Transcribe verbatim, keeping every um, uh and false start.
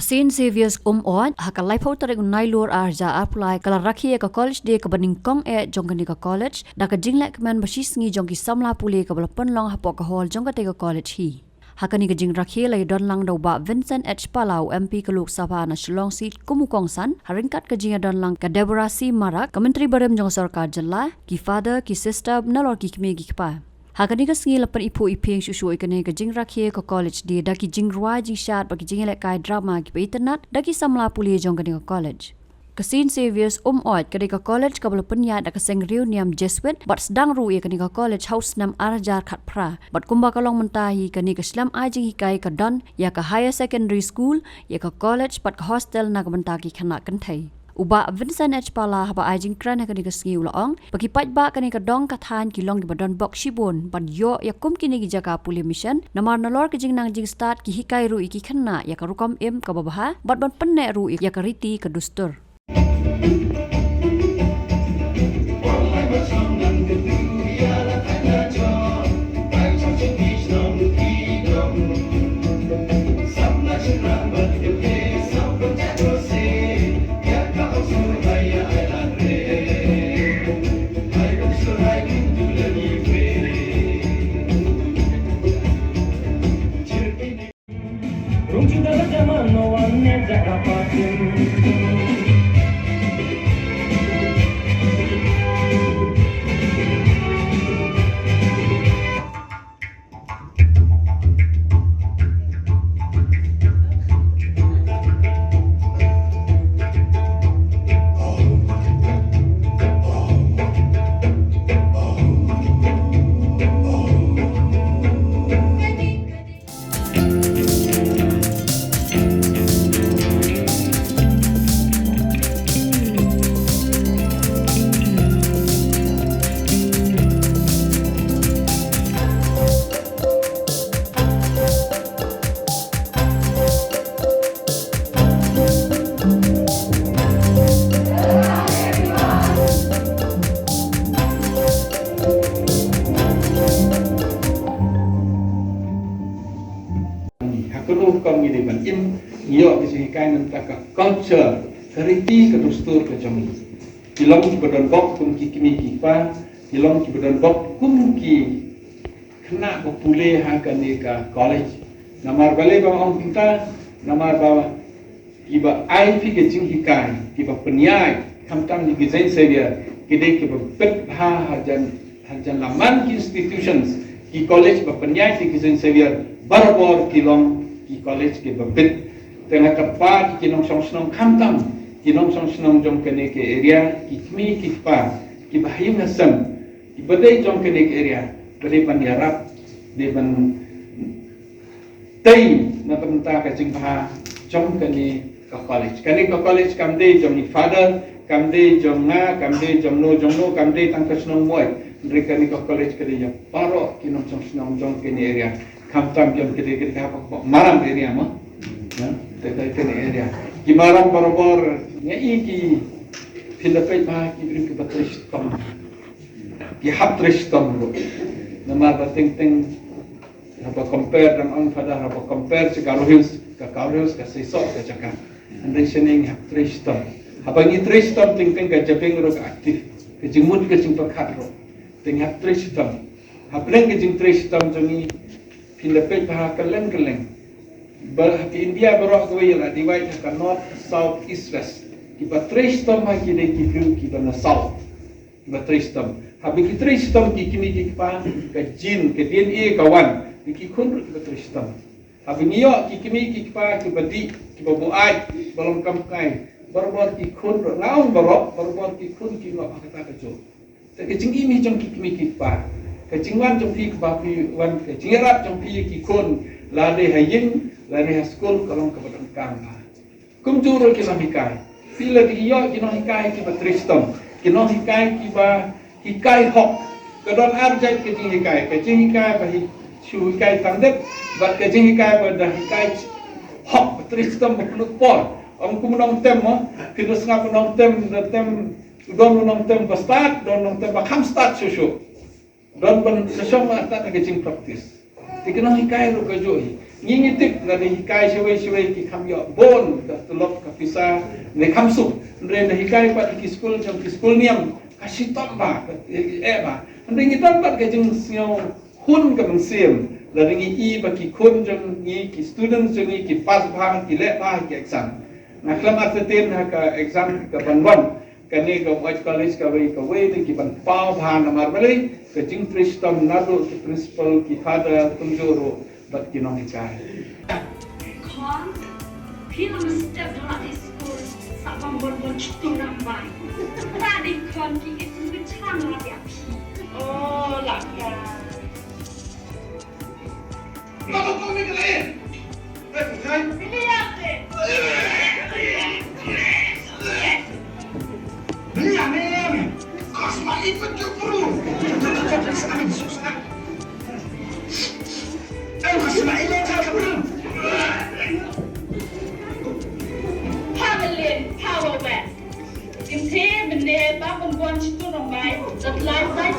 Saint Xavier's Umwad, ha ka laiphew tarik u Nailur ar hajar arphew lai, ka la rakhe ïa ka College Day kaba nyngkong eh jong kane ka college, da ka jinglehkmen ba shisngi jong ki samla pule kaba la pynlong hapoh ka hall jong kata ka college hi. Ha kane ka jingrakhe la ïadon lang da u Bah Vincent H Pala, u M P ka Lok Sabha na Shillong Seat kum u kongsan, ha ryngkat ka jingïadon lang ka Deborah C Marak, ka Myntri barim jong ka sorkar jylla, ki father, ki sister, nalor ki kmie ki kpa. Ha kane ka sngi la pyniphuh iphieng shuh shuh ïa kane ka jingrakhe ka College Day da ki jingrwai jingshad bad ki jingïalehkai drama kiba itynnad da ki samla pule jong kane ka college. Ka Saint Xavier's Umwad ka dei ka college kaba la pynïaid da ka seng riewniam Jesuit bad sdang ruh ïa kane ka college ha u snem ar hajar khatphra. Bad kumba ka long mynta hi, kane ka shlem ai jinghikai ka don ïa ka higher secondary school, ïa ka college bad ka hostel na ka bynta ki khynnah kynthei. U Bah Vincent H Pala, haba ai jingkren ha kane ka sngi, u la ong ba ki paidbah kane ka dong ka thaiñ ki long kiba don bok shibun ban ïoh ïa kum kine ki jaka pule mission, namar nalor ka jingnang jingstad ki hikai ruh ïa ki khynnah ïa ka rukom im kaba bha bad ban pynneh ruh ïa ka riti ka dustur. Ha kano ka kam ngi dei ban im, ngi ïoh ki jinghikai na ka bynta ka culture, ka riti ka dustur ka jong ngi. Ki long kiba don bok kum ki kmie ki kpa, ki long kiba don bok kum ki khynnah ba pule ha kane ka college. Namar balei ba ong kumta, namar ba kiba ai phi ka jinghikai, kiba pynïaid, khamtam ki Saint Xavier, ki dei kiba bit bha hajan, hajan la man ki institutions, ki college ba pynïaid ki Saint Xavier, barabor ki long ki college kiba bit. Te nga kyrpad ïa ki nongshong shnong, khamtam ki nongshong shnong jong kane ka area, ki kmie ki kpa, kiba ha ïing ha sem, kiba dei jong kane ka area, ba dei ban ïarap, dei ban tei na ka bynta ka jingbha jong kane ka college. Kane ka college kam dei jong i Father, kam dei jong nga, kam dei jong no jong no, kam dei tang ka shnong Mawhait. Hynrei kane ka college ka dei ïa baroh ki nongshong shnong jong kane area. Khamtam jong kane, kane ka hap ban maram area mo. Te dei kane area. Ki maram barabor, nga i ki, phin da peit bha, ki briew kiba trei shitom. Ki hap trei shitom ruh. Namar ba teng teng, haba compare, dang ong Father, haba compare sha Garo Hills, ka Garo Hills ka seisoh ka jaka. Hynrei shane ngi hap trei shitom. Haba ngi trei shitom teng teng ka jabieng ruh ka active. Ka jingmut ka jingpyrkhat ruh. Te ngi hap trei shitom. Hapdeng ka jingtrei shitom jong ngi, phin da peit bha kylleng kylleng. Ba ha ka India baroh kawei la divide ha ka north, south, east, west. Kiba trei shitom ha ki dei ki briew kiba na south. Kiba trei shitom. Haba ki trei shitom ki kmie ki kpa, ka gene, ka D N A ka wan, ki khun ruh kiba trei shitom. Haba ngi ïoh ki kmie ki kpa kiba dih, kiba buaid, kiba long kam kai, barabor ki khun ruh, nga ong baroh, barabor ki khun ki ïoh ha kata ka juk. Te ka jingim hi jong ki kmie ki kpa, ka jingwan jong phi kaba phi wan, ka jingïarap jong phi ki khun, lane ha ïing, lane ha skul, ka long kaba donkam bha. Kumjuh ruh ki nonghikai. Phi la dei ïoh ki nonghikai kiba trei shitom. Ki nonghikai kiba hikai hok. Ka don ar jait ka jinghikai. Ka jinghikai ba hi, shu hikai tang dep. Bad ka jinghikai ba da hikai hok, ba trei shitom, ba pynlut por. Ym kum u nongtem mo. Phin da sngap u nongtem, da tem, u don u nongtem ba stad, don u nongtem ba kham stad shuh shuh. Don ban sa shong ma ta ka jing practice. Te ki nonghikai ruh ka juh hi. Ngi ngi tip lada hikai shawei shawei ki kham ïoh bun ka tulop ka pisa ne kham suk. Hynrei lada hikai pat ki skul jong ki skul niam ka shitom bha, ka eh bha. Hynrei ngi don pat ka jingsngew hun ka mynsiem lada ngi i ba ki khun jong ngi, ki students jong ngi ki pass bha, ki leh bha ki exam. Nga khlem artatien ha ka exam ka ban wan. Kane ka White College kawei kawei de ki ban paw bha namar balei ka jingtrei shitom naduh ki principal, ki father, kumjuh ruh bad ki nonghikai. Khon, phi la mestep da la dei skul, sa bang bon bon chitu rang bai. Ka dei khon ki ki tu ki chang la dia phi. Oh, la ka. Baba kau ni kena eh. Eh, bukan. Ini ya, eh. Ini ya, ini ya, ini. Kau semakin betul, bro. Susah, susah. Eh, kau semakin lecah, bro. Pamelin, power wet. Kynthei mynne ba pynbun shitu nongbai, da tlaw bai